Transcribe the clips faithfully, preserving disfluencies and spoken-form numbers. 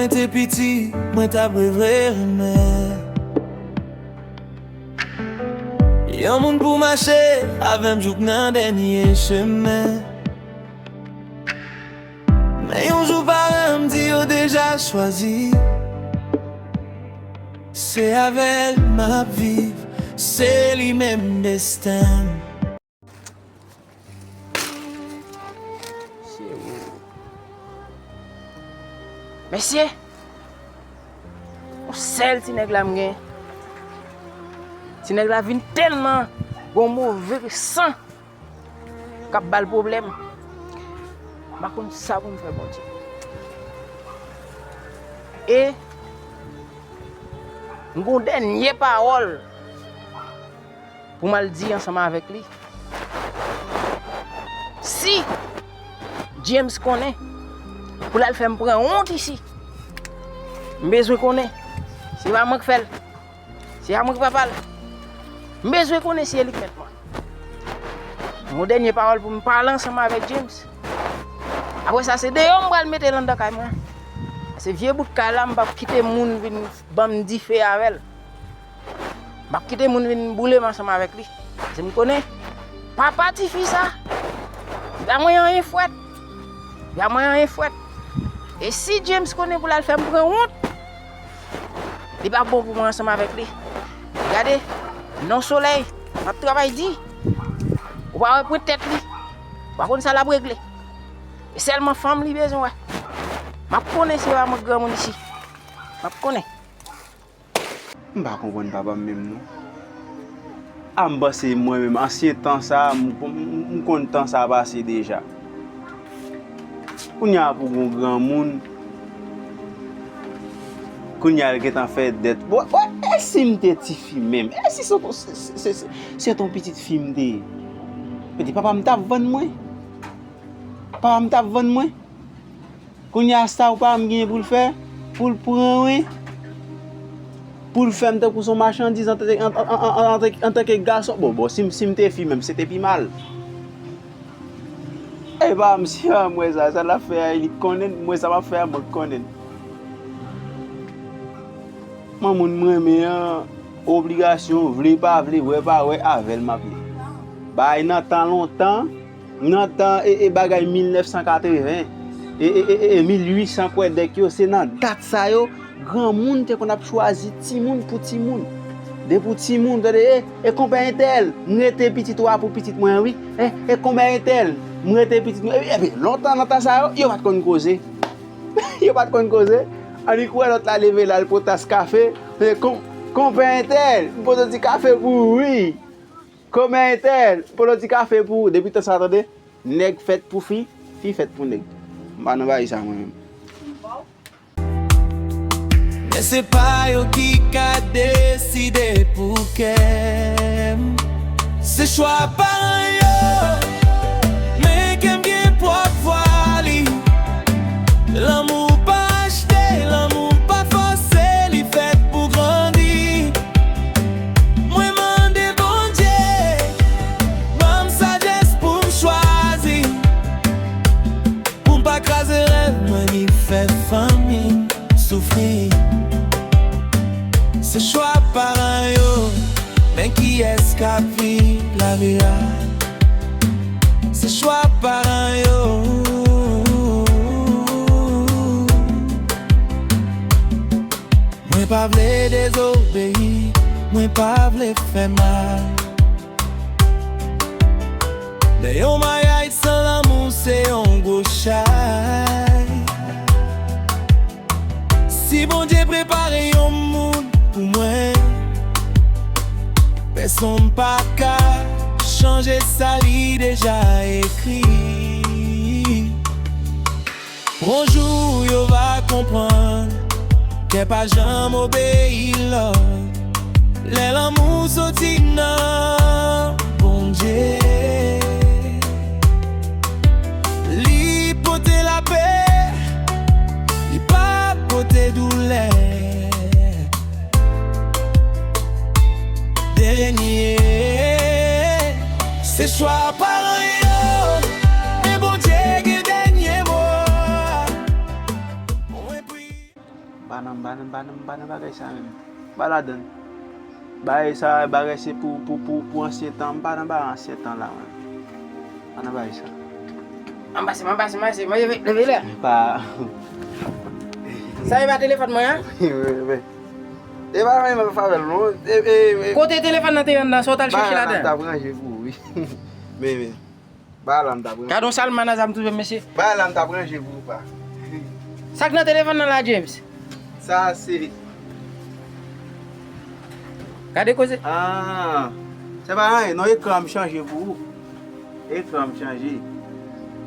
Te piti, mwen t ap reve renmen yon moun pou mache avè m jouk nan dènye chemen. Men yon jou paran m di yo deja chwazi. Se avè l m ap viv, se li menm desten m. Mesye, yon sèl ti nèg la m gen. Ti nèg la vin tèlman gon move san k ap ba l pwoblèm. M pa konn sa pou m fè Bondye. E m gon dènye pawòl pou m al di ansanm avèk li. Si James konnen pou l al fè m pran wont isi, m bezwen konnen se pa mwen k fè l, se pa mwen k papa l. M bezwen konnen si e li k mèt mwen. Yon dènye pawòl pou m pale ansanm avèk James. Apre sa, se deyò m pral mete l anndan kay mwen. Se vye bout kay la, m p ap kite moun vin ban m dife avè l. M ap kite moun vin boule m ansanm avèk li. Paske m konnen papa tifi sa, li pa mwen anyen fwèt. Li pa mwen anyen fwèt. E si James konnen pou l al fè m pran wont, li pa bon pou mwen ansanm avèk li. Gade, non solèy, m ap travay di. Ou pa wè pwent tèt li. Ou pa konn sa l ap regle. E sèlman fanm li bezwen wè. M ap konnen si e pa mwen k granmoun isi. M ap konnen. M pa konprann papa m menm non. A m panse mwen menm ansyen tan sa a, m, m, m konn tan sa a pase deja. Kounye a pou gon granmoun, kounye a l gentan fè dèt. Bon, bon, e si m te tifi menm? E si se, se, se, se, se, se yon pitit fi m te ye? Pete papa m t ap vann mwen? Papa m t ap vann mwen? Kounye a sa ou pa m genyen pou l fè, pou l pran wi, pou l fè m tankou se yon machandiz antanke gason. Bon, bon, si m, si m te fi menm, se te pi mal. E pa m si a m wè sa, sa l ap fè a, li konnen, mwen sa m ap fè a, mwen konnen. Mwen moun m renmen an, obligasyon, vle pa vle, wè pa wè, avè l m ap ye. Bagay nan tan lontan, nan tan e, e bagay mil nèf san katreven, e, e, e, e, e mil uit san kwèdèk yo, se nan dat sa yo, granmoun te konn ap chwazi timoun pou timoun. Depi w timoun, tande, e, e konpè entèl, m rete pitit ou a pou pitit mwen an, wi. E, e konpè entèl, m rete pitit mwen. E, epi, lontan nan tan sa yo, yo pa t konn koze. Yo pa t konn koze. Annik wè lòt la leve la, l pote tas kafe. E, kon, konpè entèl, m pote ti kafe pou ou, wi. Konpè entèl, m pote ti kafe pou ou. Depi tan sa, tande, nèg fèt pou fi, fi fèt pou nèg. M pa nan bagay sa mwen menm. Men se pa yo ki ka deside pou kè m. Se chwa paran yo, men kè m gen pwòp vwa li. Lanmou pa achte, lanmou pa fòse, li fèt pou grandi. Mwen mande Bondye, ban m sajès pou m chwazi. Pou m pa kraze rèv mwen ni fè fanmi m soufri. Se chwa paran yo, men kiyès k ap viv lavi a? Se chwa paran yo. Mwen pa vle dezobeyi, mwen pa vle fè mal. Lè yon maryaj san lanmou se yon gwo chay. Si Bondye prepare yon moun pou mwen, pèsonn pa ka chanje sa li deja ekri. Yon jou yo va konprann, kè pa janm obeyi lòd. Lè lanmou soti nan Bondye, li pote lapè, li pa pote doulè. Dènye, se chwa paran yo, men Bondye gen dènye mo a. Mwen priye. Pa nan, pa nan, pa nan, pa nan bagay sa menm. Pa ladan. Bagay sa, bagay se pou, pou, pou, pou ansyen tan. M pa nan bagay ansyen tan la, mwen. Pa nan bagay sa. Anbase, anbase, anbase. Mwen leve, leve la. Pa. Sa e pa telefòn mwen an? Wi, wi, wi. E pa mwen menm favè l non. E, e, e. Kote telefòn nan te ye anndan, sa w t al chèche ladan? Bagay la m t ap ranje pou ou, wi. Men, men. Bagay la m t ap ranje. Gade yon sal manaza m touye m, mesye. Bagay la m t ap ranje pou ou, pa. Sa k nan telefòn nan la, James? Sa se. Gade koze. Ah. Se pa anyen, non, ekran m chanje pou ou. Ekran m chanje.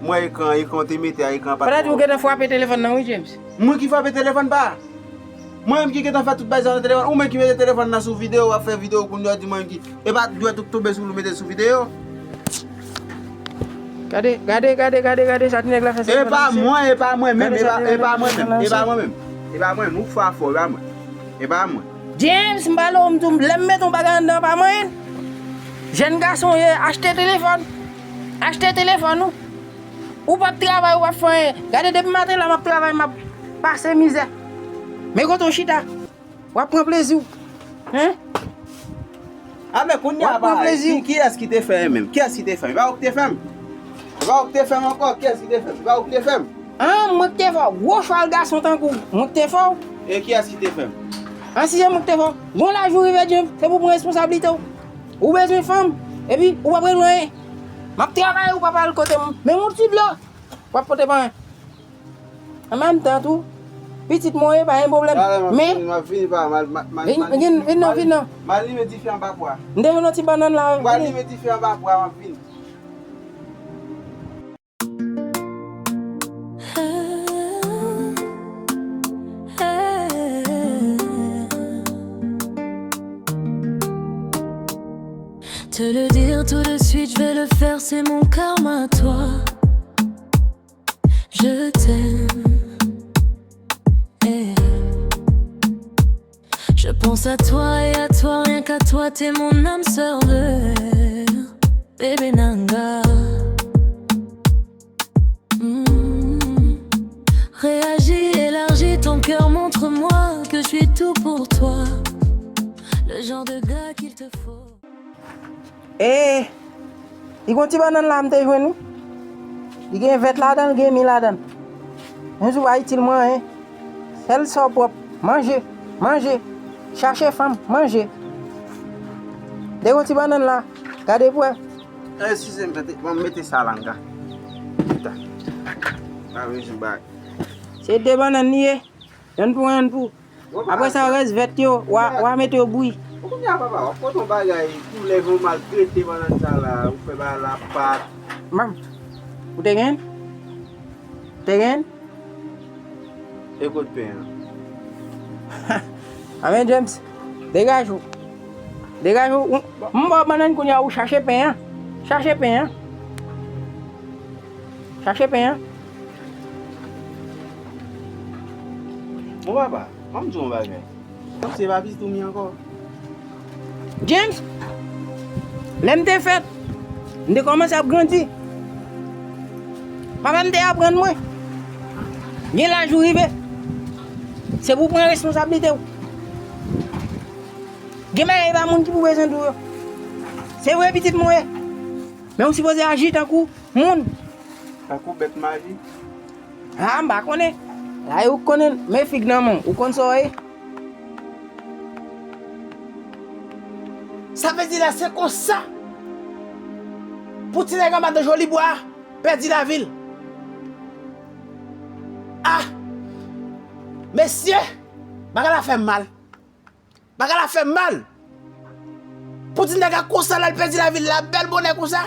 Mwen ekran, ekran w te mete a, ekran pa. Fò ta di ou gentan frape telefòn nan, wi, James. Mwen ki frape telefòn pa. Mwen menm ki gentan fè tout bagay sa nan telefòn. Ou menm ki mete telefòn nan sou videyo, w ap fè videyo kounye a di mwen menm ki. E pa dwèt ou k tonbe sou l ou mete sou videyo. Gade, gade, gade, gade, gade sa ti nèg la fè. E pa mwen, e pa mwen menm, e pa, e pa mwen menm, e pa mwen menm. E pa mwen menm, ou fwa fò, e pa mwen. E pa mwen. James, m pale w, m di w, lè m mete yon bagay anndan pa mwen. Jèn gason w ye, achte telefòn. Achte telefòn ou. Ou p ap travay, ou p ap fè anyen. Gade depi maten la m ap travay, m ap pase mizè. Men kote w chita. W ap pran plezi w. Hein? A men kounye a pa, ki, kiyès ki te fè menm? Kiyès ki te fè? E pa ou ki te fè m? E pa ou ki te fè m ankò? Kiyès ki te fè m? E pa ou ki te fè m? An, mwen ki te fè w. Gwo chwal gason tankou w. Mwen ki te fè w. E kiyès ki te fè m? An, si se mwen ki te fè w. Gon laj ou rive, James, se pou pran responsablite w. Ou bezwen fanm, epi ou p ap regle anyen. M ap travay, ou p ap al kote m. Men yon ti dlo, w ap pote pa mwen. An menm tan tou, pitit mwen ye, pa gen pwoblèm. Men, m ap vini, m ap vini, pa mal, mal, vin, mal, vin, vin non, vin non. Mal limen dife anba pwa. M te jwenn yon ti bannann la. M pral limen dife anba pwa, m ap vini. Te le dire tout de suite, je vais le faire, c'est mon karma à toi. Je t'aime. Eh. Je pense à toi et à toi, rien qu'à toi, t'es mon âme sœur de bébé Nanga. Hmm. Réagis, élargis ton cœur, montre-moi que je suis tout pour toi. Le genre de gars qu'il te faut. E, li gon ti bannann la m te jwenn wi. Li gen vèt ladan l, gen mi ladan l. Yon jou pa itil mwen anyen. Sèl sa w pwòp, manje, manje. Chache fanm, manje. De gon ti bannann la, gade pou wè. Eskize m, tande, ban m mete sa la, m ka. Puta. Pa bezwen bay. Se de bannann li ye. Yonn pou yonn pou. Apre sa, rès vèt yo, w a, w a mete yo bouyi. Bon, kounye a, papa, w ap pote yon bagay koulè, yon maltrete bannann sa la, ou fè bagay la pat. Manm, ou te gen? Ou te gen? E kot pen an? Amen, James. Degaj ou. Degaj ou. M ba w bannann kounye a, ou chache pen an. Chache pen an. Chache pen an. Bon, papa, ban m di w yon bagay. Kòmsi e pa pitit ou m ye ankò. James, lè m te fèt, m te kòmanse ap grandi. Papa m te aprann mwen, gen laj ou rive, se pou w pran responsablite w. Gen bagay e pa moun ki pou bezwen di w yo. Se vre pitit mwen ye, men ou sipoze aji tankou moun. Tankou bèt m aji? A, m pa konnen. La e ou k konnen, men fig nan men w, ou konn sa w ye. Sa vle di la se konsa pou ti nèg anba nan Jolibwa pèdi lavi l. Ah! Mesye, bagay la fè m mal. Bagay la fè m mal. Pou ti nèg la konsa la, l pèdi lavi l la bèl bonè konsa.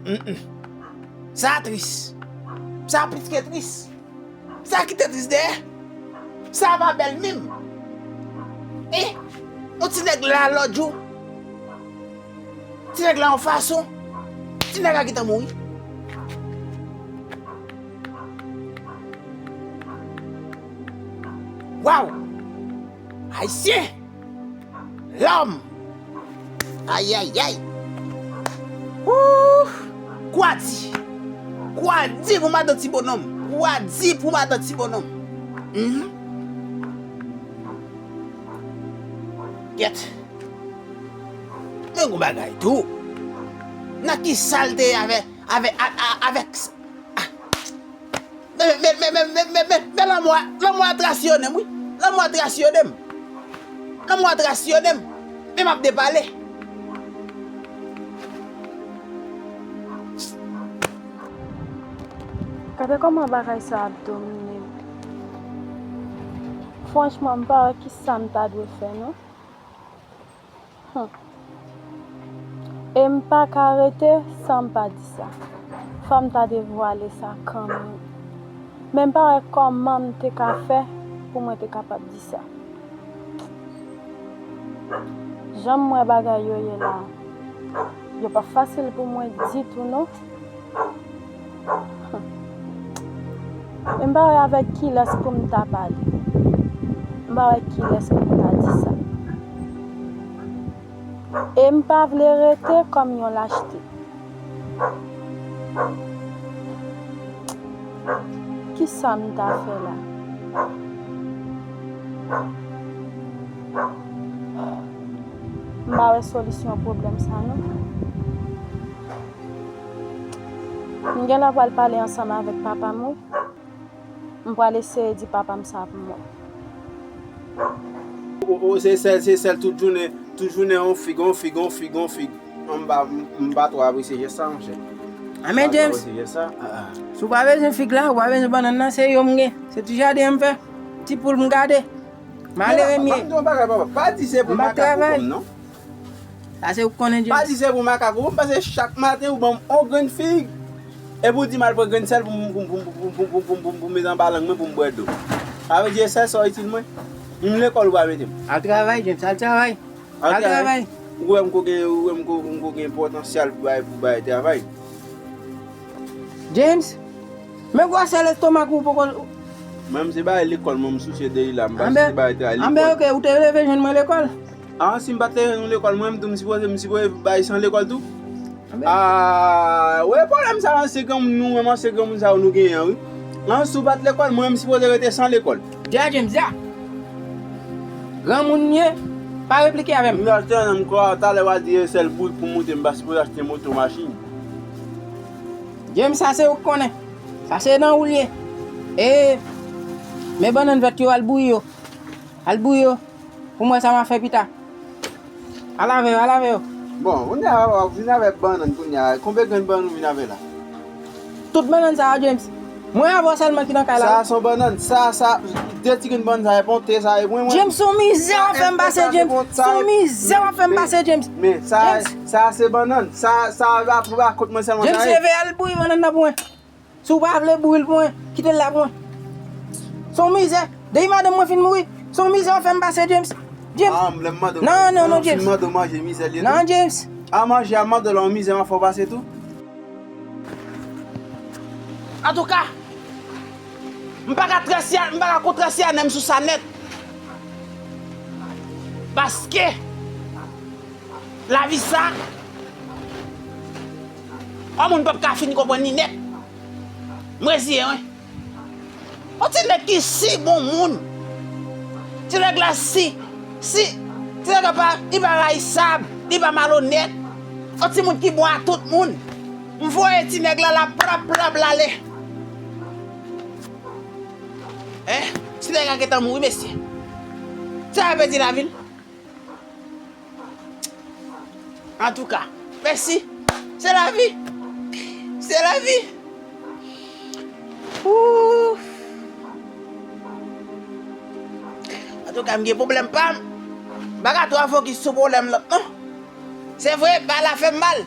Mm, mm. Sa tris. Sa plis ke tris. Sa kite tris dèyè. Sa pa bèl menm. E, yon ti nèg la lòt jou. Ti nèg la yon fason. Ti nèg la gentan mouri. Waw! Ayisyen! Lòm! Ayayay! Ooh! Kwa di! Kwa di pou madan ti bonòm! Kwa di pou madan ti bonòm! Mhm. Gyèt. Men gon bagay tou. Nan ki sa l te ye avè, avè, a, a, avèk s-, a. Men, men, men lanmò a, lanmò a trasyonnen m, wi. Lanmò a trasyonnen m. Lanmò a trasyonnen m. Men m ap depale. Gade kòman bagay sa ap domine m. Franchman, m pa wè ki sa m ta dwe fè, non. Hmm. E m pa ka rete san m pa di sa. Fò m ta devwale sa kanmenm. Men m pa wè kòman m te ka fè pou mwen te kapab di sa. Jan m wè bagay yo ye la, yo pa fasil pou mwen ditou, non. Hmm. E m pa wè avèk kilès pou m ta pale. M pa wè kilès pou m ta di sa. E m pa vle rete kòm yon lachte. Ki sa m ta fè la? M pa wè solisyon pwoblèm sa, non. M genlè pral pale ansanm avèk papa m, wi. M pral eseye di papa m sa pou mwen. O, o, se sèl, se sèl tout jounen, tout jounen on fig, on fig, on fig, on fig. M pa, m, m pa twò apresye jès sa, monchè. Anben, James, si w pa bezwen fig la, ou pa bezwen bannann nan, se yo m gen. Se ti jaden an m fè. Ti poul m gade. Malere m ye. M ap di yon bagay, papa. Pa di se pou makak ou konn, non. Sa se ou k konnen, James. Pa di se pou makak ou, paske chak maten ou ban m on grenn fig. Epi ou di m al pran grenn sèl pou m, pou m, pou m met anba lang mwen pou m bwè dlo. Sa vle di e sèl sa w itil mwen? Menm lekòl ou pa mete m. Al travay, James, al travay. Al travay. Ou wè m ko gen, ou wè m ko, m ko gen potansyèl pou bay, pou bay travay. James, men gwosè lestomak ou poko. Mwen, m se bay lekòl mwen, m sousye de li la, m pa sousye bay travay lekòl. Anben, ok, ou te leve jwenn mwen lekòl? A, si m pa t leve jwenn ou lekòl, mwen, m tou, m sipoze, m sipoze bay san lekòl tou? A, wè pwoblèm sa, ansyen granmoun nou, menm ansyen granmoun sa yo nou genyen an, wi. An, si w pa t lekòl, mwen, m sipoze rete san lekòl. Dja James, dja. Granmoun ye, pa replike avè m. M achte nan m kwa, talè w a di e sèl bourik pou moute, m pa sipoze achte moto, machin. James, sa se ou k konnen. Sa se nan ou l ye. E, men bannann vèt yo, al bouyi yo. Al bouyi yo. Pou m wè sa m a fè pita. Al lave yo, al lave yo. Bon, kounye a, w ap vin avèk bannann kounye a. Konbyen grenn bannann ou vin avè la? Tout bannann sa yo, James. Mwen avè w sèlman ki nan kay la. Sa a se yon bannann. Sa, sa, de ti grenn bannann sa, e pa yon te sa, e mwen, mwen. James, se yon mizè w ap fè m pase, James. Se yon mizè w ap fè m pase, James. Men, sa, sa se bannann. Sa, sa, a, a kont mwen sèlman sa ye. James, leve al bouyi bannann nan pou mwen. Si w pa vle bouyi l pou mwen, kite l la pou mwen. Se yon mizè. Depi madanm mwen fin mouri, se yon mizè w ap fè m pase, James. James. A, lè m mande w, non, non, non, James. Lè m fin mande w manje, mizè l ye tou. Non, James. A, manje a, m mande w la, yon mizè m ap fè w pase tou. Antouka, m pa ka trasye, m pa ka kontrasye anèm sou sa nèt. Paske, lavi sa, yon moun p ap ka fin konprann li nèt. M reziye, wi. On ti nèg ki si bon moun. Ti nèg la si, si, ti nèg la pa, li pa rayisab, li pa malonèt. On ti moun ki bon a tout moun. M voye ti nèg la, la plap, plap, l ale. Hein? Ti nèg la gentan mouri, mesye. Sa pèdi lavi l. Antouka, mèsi. Se lavi. Se lavi. Ouf. Antouka, m gen pwoblèm pa m. M pa ka twò fokis sou pwoblèm lòt, non. Se vre, bagay la fè m mal.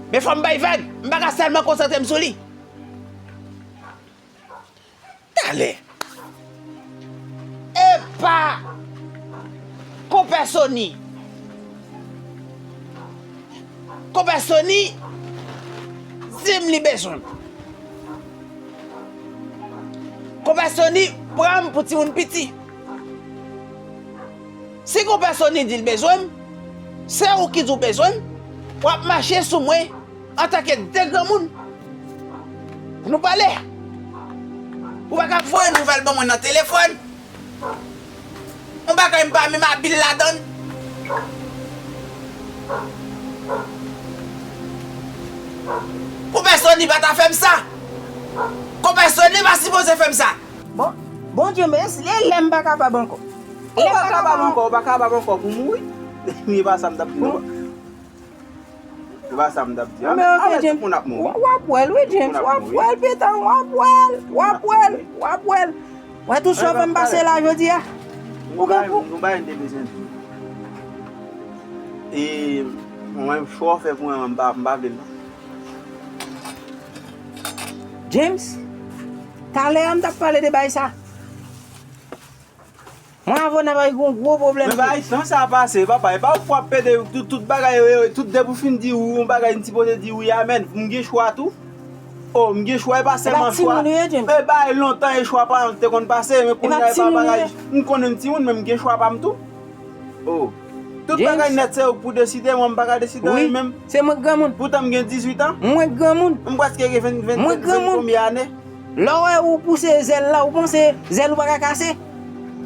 Men fò m bay vag. M pa ka sèlman konsantre m sou li. Talè. Epa! Konpè Sony. Konpè Sony di m li bezwen m. Konpè Sony pran m pou timoun piti. Si konpè Sony di l bezwen m, se ou ki di w bezwen m, w ap mache sou mwen antanke de granmoun. Nou pale. Ou pa ka voye nouvèl ban mwen nan telefòn. Yon bagay m pa menm abil ladan l. Konpè Sony pa ta fè m sa. Konpè Sony pa sipoze fè m sa. Bon, Bondye, men se lè m pa kapab ankò. Ou pa kapab ankò, ou pa kapab ankò pou mouri. E pa sa m t ap di non. Se pa sa m t ap di. Men ok, James, w ap wè l wi, James, w ap wè l, Petan, w ap wè l, w ap wè l, w ap wè l. Wè tout sa w fè m pase la jodi a. Ou gen pou. Nou bay, nou bay, nou te bezwen di. E mwen, cho w fè pou mwen, mwen, m pa, m pa vle l non. James, talè a m t ap pale de bay sa. Mwen avè w n ap gen yon gwo pwoblèm. Men bagay tan sa pase, papa, e pa ou fwa pede tout, tout bagay, e, e, tout depi w fin di wi, yon bagay m sipoze di wi, amèn. M gen chwa tou. O, m gen chwa, e pa sèlman chwa. E bagay lontan, e chwa paran te konn pase, men kounye a e pa bagay. M konnen m timoun, men m gen chwa pa m tou. O. Tout bagay nèt se ou k pou deside, mwen m pa ka deside anyen menm. Se mwen k granmoun. Poutan m gen dizuit an. Mwen k granmoun. M prèske gen ven, ven, ven, ven konbyen ane. Lè w wè ou pouse zèl la, ou panse zèl ou pa ka kase?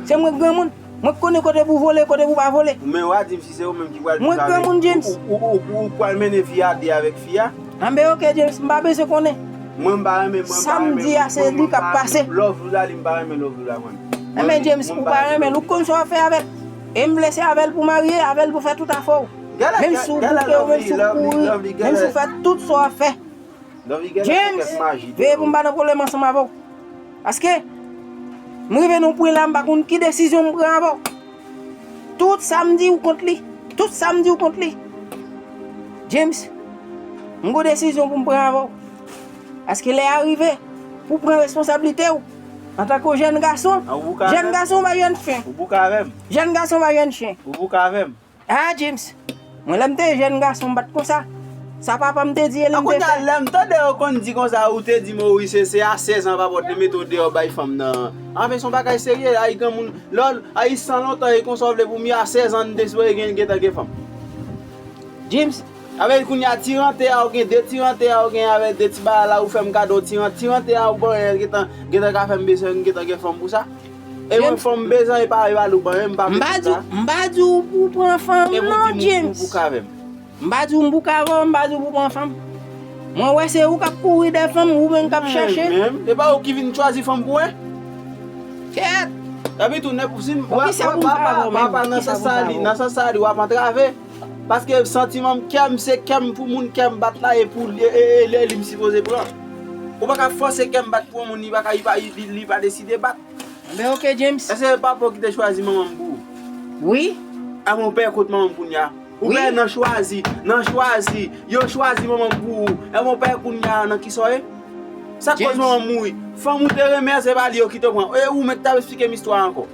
Se mwen k granmoun. Mwen k konnen kote pou vole, kote pou pa vole. Men w a di m si se ou menm ki pral di sa, men ou, ou, ou, ou, ou pral mennen vi a de avèk fi a. Anben ok, James, m pa bezwen konnen. Mwen m pa renmen, mwen m pa renmen. Sa m di a, se li k ap pase. Love ou la, li m pa renmen love ou la, mwen. Enben, James, ou pa renmen l, ou konn sa w ap fè avè l. E m vle se avè l pou marye, avè l pou fè tout afè w. Menm si w bouke w, menm si w kouri, menm si w fè tout sa w ap fè. James, veye pou m pa nan pwoblèm ansanm avè w. Paske, m rive nan yon pwen la, m pa konn ki desizyon m pran avè w. Tout sa m di ou kont li. Tout sa m di ou kont li. James, m gon desizyon pou m pran avè w. Paske lè a rive pou pran responsablite w antanke yon jèn gason. Jèn gason pa jèn chen. Jèn gason pa jèn chen. Ah, James, mwen lè m te jèn gason, m pa t konsa. Sa papa m te di e li m te fè. Kounye a, lè m tande yo konn di konsa, ou te di Moris se, se a sèz an pa pòt li mete w deyò bay fanm nan. Anfen, se yon bagay serye, ay granmoun, lè w, ay san lontan, e konsa w vle pou m ye a sèz an, m te sipoze gen, gentan gen fanm. James. Avè kounye a, ti rante a, ou gen de ti rante a, ou gen avè de ti bagay la, ou fè m kado ti ran-, ti rante a, ou ban, gentan, gentan ka fè m bezwen, gentan gen fanm pou sa. E mwen fanm bezwen e pa, e pa lou ban, m pa bezwen sa. M pa di w, m pa di w pou pran fanm non, James. M pa di w m bouke avè w, m pa di w pou pran fanm. Mwen wè se ou k ap kouri dèyè fanm, ou menm k ap chache. Menm, e pa ou ki vin chwazi fanm pou mwen? Kèt! Epi tou, nèg, si m, wè, wè, papa, papa, nan sans sa li, nan sans sa li, w ap antrave. Paske santiman m, kè m, se kè m pou moun kè m bat la, e pou li, e, e, e li m sipoze pran. Ou pa ka fòse kè m bat pou yon moun, li pa ka, li pa, li, li pa deside bat. Men ok, James. Èske se papa w ki te chwazi manman m pou ou? Wi. Avan w pè kont manman m kounye a. Ou pè nan chwazi, nan chwazi, yo chwazi manman m pou ou. Avan w pè kounye a nan kisa w ye? Sa k koz manman m mouri? Fanm ou te renmen an, se pa li yo kite w pran. E ou menm k t ap esplike m istwa a ankò.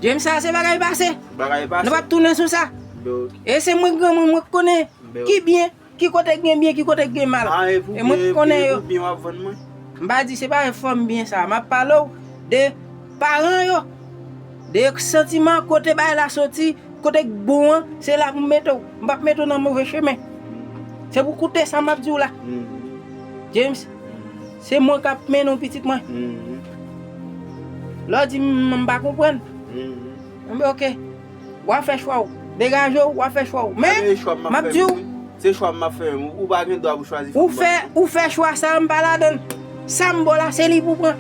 James, sa se bagay pase. Bagay pase. Nou p ap tounen sou sa. E se mwen granmoun, mwen k konnen ki byen. Ki kote k gen byen, ki kote k gen mal. E mwen k konnen yo. M pa di se pa fanm byen sa. M ap pale w de paran yo. De santiman, kote bagay la soti, kote k bon an, se la pou m mete w. M p ap mete w nan move chemen. Se pou koute sa m ap di w la. James, se mwen k ap mennen w pitit mwen. Lè w di m, m pa konprann. Enben, oke. W ap fè chwa w. Degaje w, w ap fè chwa w. Men, m ap di w. Se chwa m ap fè menm. Ou pa gen dwa pou chwazi fanm. Ou fè, ou fè chwa sa, m pa ladan l. Sa m ba w la, se li pou pran.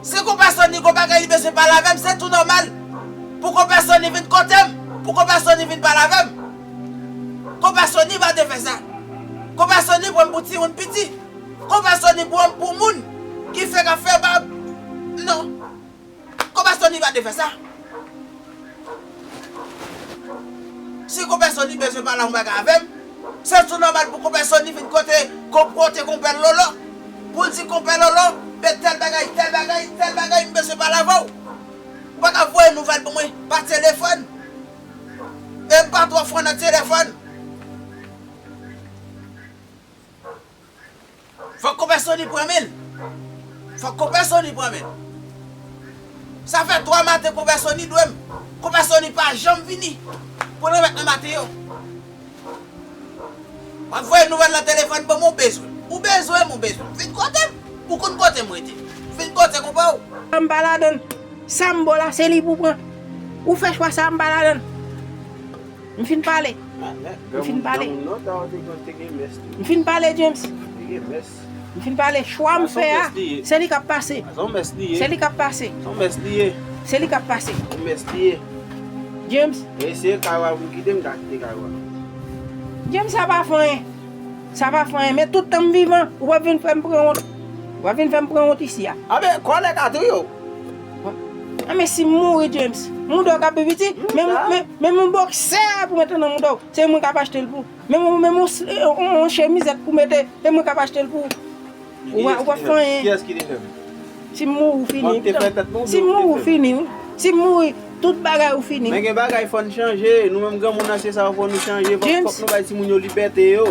Si konpè Sony gon bagay li bezwen pale avè m, se tou nòmal. Pou konpè Sony vin kote m, pou konpè Sony vin pale avè m. Konpè Sony pa te fè sa. Konpè Sony pran m pou timoun piti. Konpè Sony pran m pou moun ki fèk ap fè bab. Non. Konpè Sony pa te fè sa. Si konpè Sony bezwen pale yon bagay avè m, se tou nòmal pou konpè Sony vin kote, ko-, kote konpè Lolo. Pou l di konpè Lolo, men tèl bagay, tèl bagay, tèl bagay, m bezwen pale avè w. Ou pa ka voye nouvèl ban mwen pa telefòn. E m pa twò fò nan telefòn. Fòk konpè Sony pran men l. Fòk konpè Sony pran men l. Sa fè twa maten konpè Sony dwe m. Konpè Sony pa janm vini pou l remèt nan maten yo. W ap voye nouvèl nan telefòn ban mwen, ou bezwen. Ou bezwen m, ou bezwen m. Vin kote m. Ou konn kote m rete. Vin kote konpè w. Sa m pa ladann. Sa m ba w la, se li pou pran. Ou fè chwa sa, m pa ladann. M fin pale. M fin pale. M fin pale, James. M fin pale, chwa m fè a, se li k ap pase. Se li k ap pase. Se li k ap pase. James. James, sa pa fè anyen. Sa pa fè anyen, men tout tan m vivan, ou p ap vin fè m pran wont. Ou p ap vin fè m pran wont isi a. Anben, kòlèg a touye w. Anben, si m mouri, James, mouda w ka pi piti. Men, men, men yon boksè pou mete nan mouda w, se mwen k ap achte l pou ou. Men, men, men, yon, yon, yon chemizèt pou mete, se mwen k ap achte l pou ou. Ou pa, ou pa fè anyen. Kiyès ki te fè m? Si m mouri, ou fini. Si m mouri, ou fini, wi. Si m mouri, tout bagay ou fini. Men gen bagay fò n chanje. Nou menm granmoun nan, se sa fò nou chanje. Fòk, fòk nou bay timoun yo libète yo.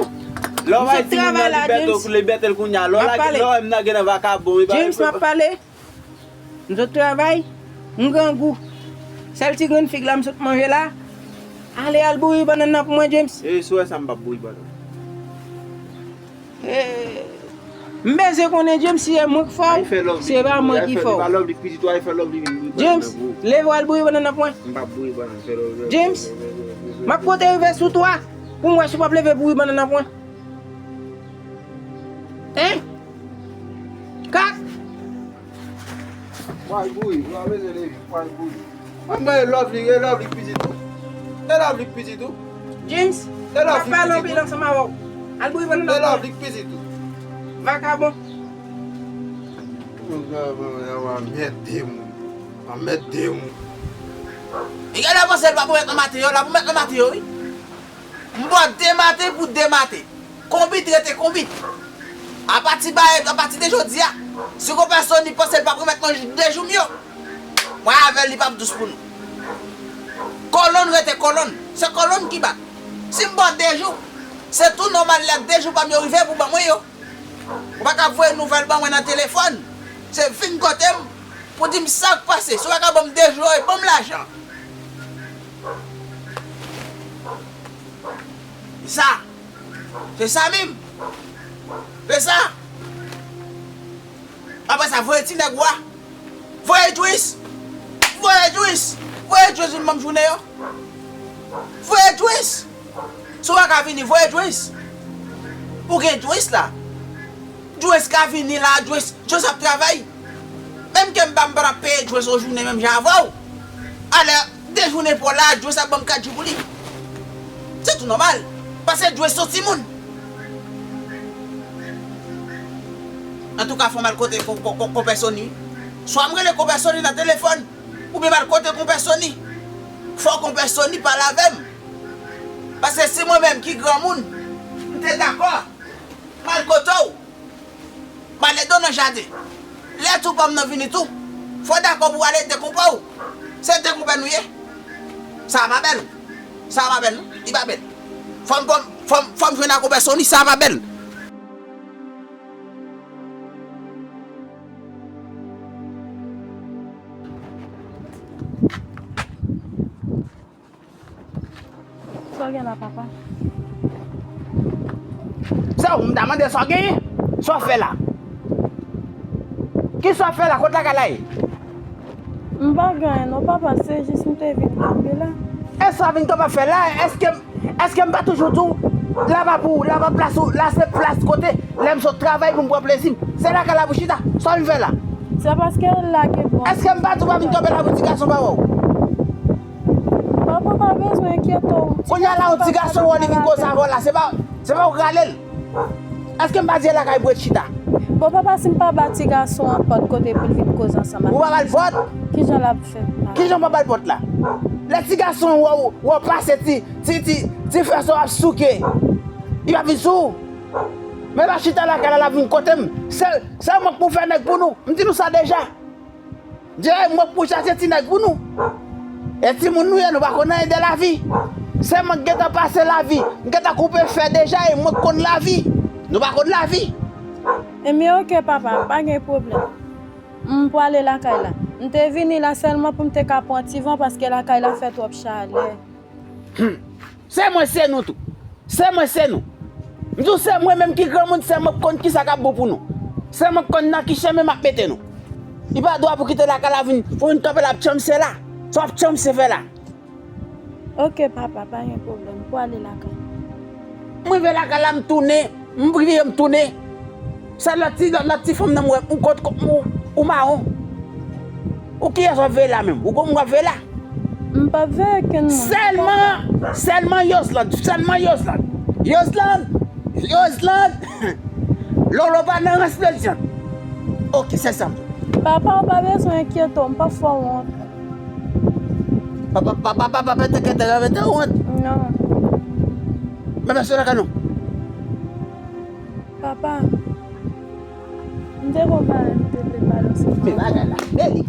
Lè w bay timoun nan libète, libète l kounye a. Lè w lage, lè w wè m nan gen nan vakabon. James, m ap pale. M sot travay. M grangou. Sèl ti grenn fig la m sot manje la. Ale al bouyi bannann nan pou mwen, James. E si w wè sa, m p ap bouyi bannann. Eh, m bezwen konnen, James, si se mwen k fè w, si se pa mwen ki fè w. James, leve w al bouyi bannann nan pou mwen. James, m ap pote rive sou twa pou m wè si w p ap leve bouyi bannann nan pou mwen. Hein? Kat! Pral bouyi, ou pa bezwen leve, pral bouyi. Mwen, mwen, e love li, e love li k pitit ou. E love li k pitit ou. James, m ap pale anpil ansanm avè w. Al bouyi bannann nan. E love li k pitit ou. Vakabon. Mwen, mwen, mwen, mwen, mwen, mèt de moun. Mwen, mèt de moun. Li genlè panse l pa pou mèt nan maten yo, l ap pou mèt nan maten yo, wi. M ba w de maten pou de maten. Konbit rete konbit. Apati ba, apati de jodi a, si konpè Sony panse l p ap remèt mwen de jou m yo, mwen avè l, li p ap dous pou nou. Kolonn rete kolonn. Se kolonn ki bat. Si m ba w de jou, se tou nòmal lè de jou pa m yo rive pou ban mwen yo. Ou pa ka voye nouvèl ban mwen nan telefòn. Se vin kote m pou di m sa k pase. Si w pa ka ban m de jou yo, ban m lajan. Sa. Se sa menm. Se sa. Apre sa, voye ti nèg ou a. Voye Djouis. Voye Djouis. Voye Djouis vin ban m jounen yo. Voye Djouis. Si w pa ka vini, voye Djouis. Ou gen Djouis la. Djouis ka vini la, Djouis, Djouis ap travay. Menm ke m pa, m pa t ap peye Djouis yon jounen menm jan avè w. Alè, de jounen pou w la, Djouis ap ban m kat jou pou li. Se tou nòmal. Paske Djouis se yon timoun. Antouka, fò m al kote ko-, ko-, ko-, konpè Sony. Swa m rele konpè Sony nan telefòn, oubyen m al kote konpè Sony. Fò konpè Sony pale avè m. Paske si mwen menm ki granmoun, m te dakò, m al kote w. M al ede w nan jaden. Lè tou pa m nan vini tou, fò w dakò pou w al ede konpè w. Se de konpè nou ye. Sa pa bèl. Sa pa bèl, non. Li pa bèl. Fò m, fò m, fò m, fò m jwenn ak konpè Sony, sa pa bèl. Sa w gen la, papa? Sa w, m ta mande sa w genyen? Sa w fè la? Kisa w fè la? Kot lakay la ye? M pa gen anyen non, papa, se jis m te vin kanpe la. E sa w vin kanpe ap fè la? Èske, èske m pa toujou di w, la pa pou ou, la pa plas ou, la se plas kote, lè m sot travay pou m pran plezi m. Se lakay la pou chita. Sa w vin fè la? Se paske la gen bon. Èske m pa di w pa vin kanpe la pou ti gason pa wè w? Papa pa bezwen enkyete w. Kounye a la, yon ti gason wè w, li vin koze avè w la, se pa, se pa w k rale l. Èske m pa di e lakay pou w ret chita? Bon, papa, si m pa ba ti gason an pòt kote pou l vin koze ansanm avè m, ou pa ba l pòt? Kijan l ap fè? Kijan w pa ba l pòt la? Lè ti gason an wè w, wè w pase ti, ti, ti, ti fè sa w ap souke, li pa vin sou ou. Men l ap chita lakay la, l ap vin kote m. Se, se mwen k pou fè nèg pou nou. M di nou sa deja. Jerry, mwen k pou chache ti nèg pou nou. E timoun nou ye, nou pa konn anyen de lavi. Se mwen k gentan pase lavi. M gentan koupe fè deja, e mwen k konn lavi. Nou pa konn lavi. Ebyen, oke, papa, pa gen pwoblèm. M prale lakay la. M te vini la sèlman pou m te ka pran ti van, paske lakay la fè twòp chalè. Hmm. Se mwen, se nou tou. Se mwen, se nou. M di w, se mwen menm ki granmoun, se mwen k konn kisa k ap bon pou nou. Se mwen k konn nan ki chemen m ap mete nou. Li pa dwa pou kite lakay la vin, pou vin kanpe la ap tchanmse la. Sa w ap tchanmse fè la? Ok papa, pa gen pwoblèm, pou ale lakay. M rive lakay la, m tounen, m rive m tounen. Sa lòt ti, lòt, lòt ti fanm nan m wè, ou kot, kot, ou, ou mawon. Ou kiyès w ap veye la menm? Ou gon moun w ap veye la? M p ap veye kenn moun. Sèlman, sèlman Yosland, sèlman Yosland. Yosland, Yosland. Lolo pa nan rans Lelian. Ok, se sa. Papa, ou pa bezwen enkyete w, m p ap fè w wont. Papa, papa, papa, pa te kete la mete wont. Non. Men pa sou lakay non. Papa, m te gon bagay m te vle pale ansanm. Men bagay la. Beli.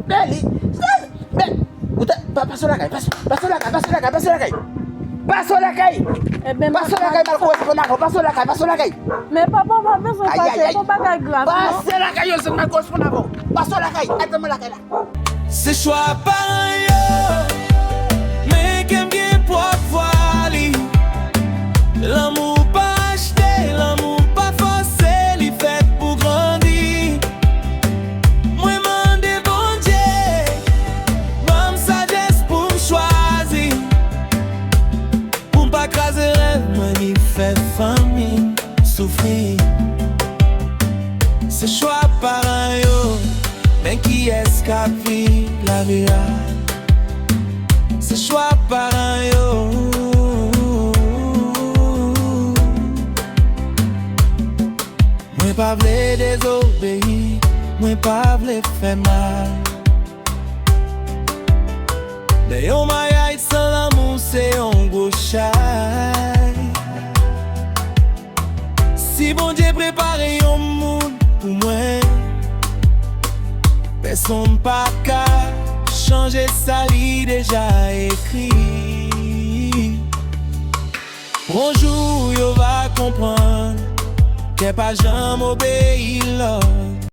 Beli. Men, ou te, pa, pa sou lakay, pa sou, pa sou lakay, pa sou lakay, pa sou lakay. Pa sou lakay. Eben, Pa sou lakay, m al koresponn avè w. Pa sou lakay, pa sou lakay. Men papa, ou pa bezwen fache, se yon bagay grav non. Pase lakay yo, se m al koresponn avè w. Pase lakay, al pran mwen lakay la. Se chwa paran yo, men ke m gen pwòp vwa li. Lanmou pa achte, lanmou pa fòse, li fèt pou grandi. Mwen mande Bondye, ban m sajès pou m chwazi. Pou m pa kraze rèv mwen ni fè fanmi m soufri. Se chwa paran yo, men kiyès k ap viv lavi a? Se chwa paran yo. Mwen pa vle dezobeyi, mwen pa vle fè mal. Lè yon maryaj san lanmou se yon gwo chay. Si Bondye prepare yon moun pou mwen, pèsonn pa ka chanje sa li deja ekri. Yon jou yo va konprann, kè pa janm obeyi lòd.